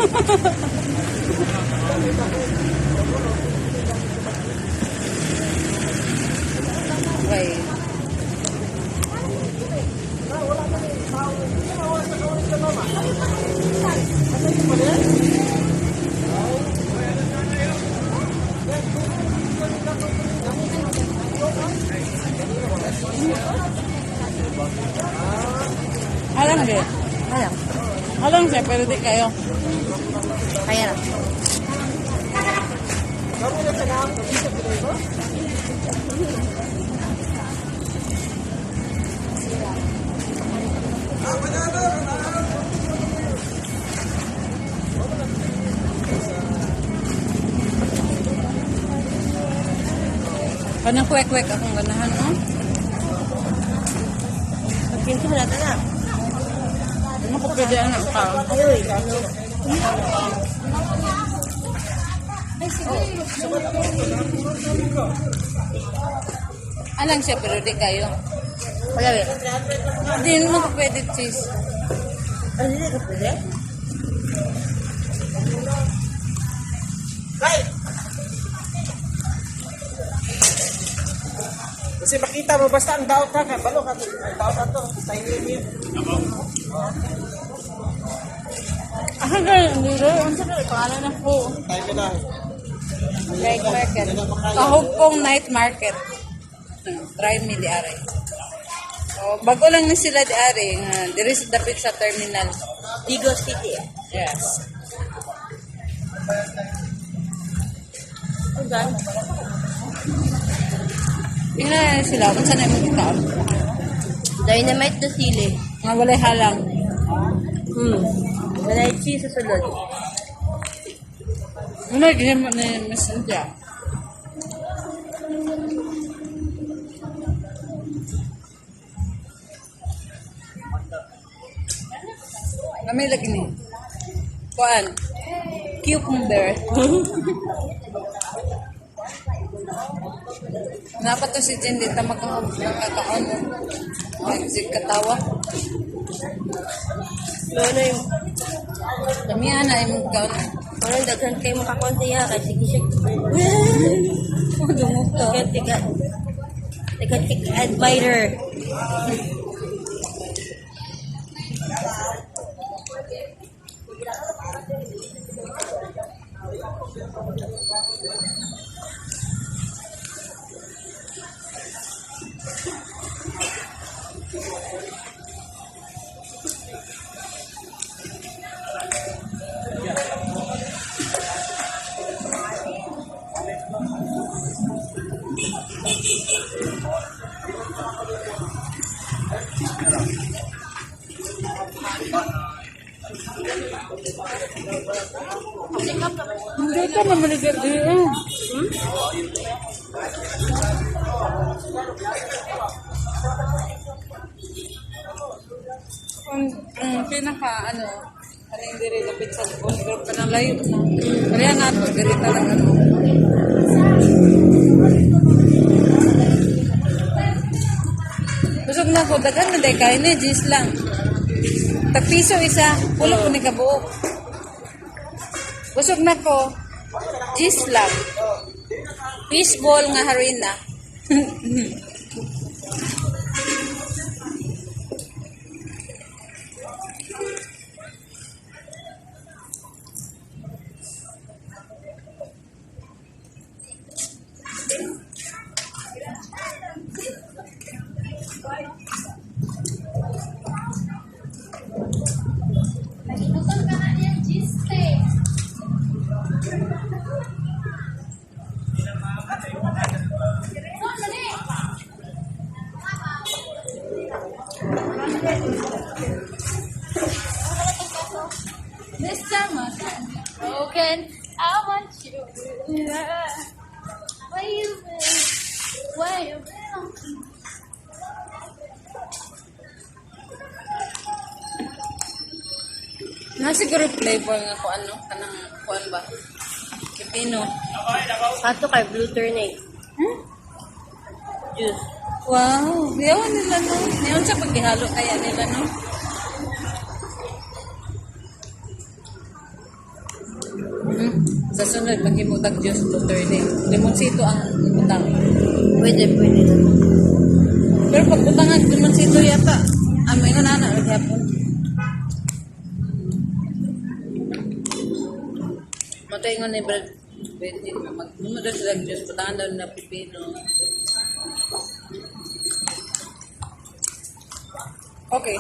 Okay. Alam di. Alam. Alam siya, pero di kayo. Kaya na. Kanang kwek-kwek akong ganahan, no? Pagpinto mo natin na. Ano ko pwede ano ka? Ayoy. Ano? Alang siya, pero di kayo. Wala eh. Hindi mo ko pwede cheese. Ano, hindi ka pwede? Kasi makita mo basta ang daot ha, kabalo ka ang daot ato, tayo mo yun. Ah, ganun. Hindi rin. Ang sakit. Pangalan na po. Tayo na. Night market. Kahugpong night market. Try me di are. So, bago lang ni sila di are. Nga, diri sa dapit sa terminal. Digos City eh. Yes. Ang gan. Tingnan na sila. Kung saan na imong gikaon. Dynamite na sili. Nga walay halang. Wala yung cheese sa sulod. Wala, ganyan mo na yung Miss Cynthia. Kami lagi ni. Kuan. Cucumber. Napa to si Jen dito magkakaon. Magsig katawa. Ano yung Damihan na imong kaon. Parang daghan kayo makakuan sa iya kay sige siya. Dungog to. Daghan tiga. Daghan tiga admirer. Hindi ka mamaligat dito. Hmm? Ang pinaka, ano, kaning diri lapit sa lubong, pero panang layo na. Kaya na ito, diri talaga, ano. Busog na ko, daghan man day kain eh, jeans lang. Tag piso isa, pulo ko ni kabuok. Busog na ko. Cheese lang. Fishball nga harina. Nagputol ka na niya, cheese. This time I'm broken. I want you. Yeah. Where you been? Where you been? Na siguro flavor nga ko ano, kanang kuan ba? Pipino. Ato kay blue turnip. Hmm? Juice. Wow, yawan nila no. Niyon sa paghihalo kaya nila no. Kasunod, maghimo tag juice to turning. Limonsito ang ibutang. Pwede, pwede. Pero pag butangan, limonsito yata. Ah, may nga na, hapon. Matay nga ni Brad, pwede na mag daw sila juice, butangan daw na pipino. Okay.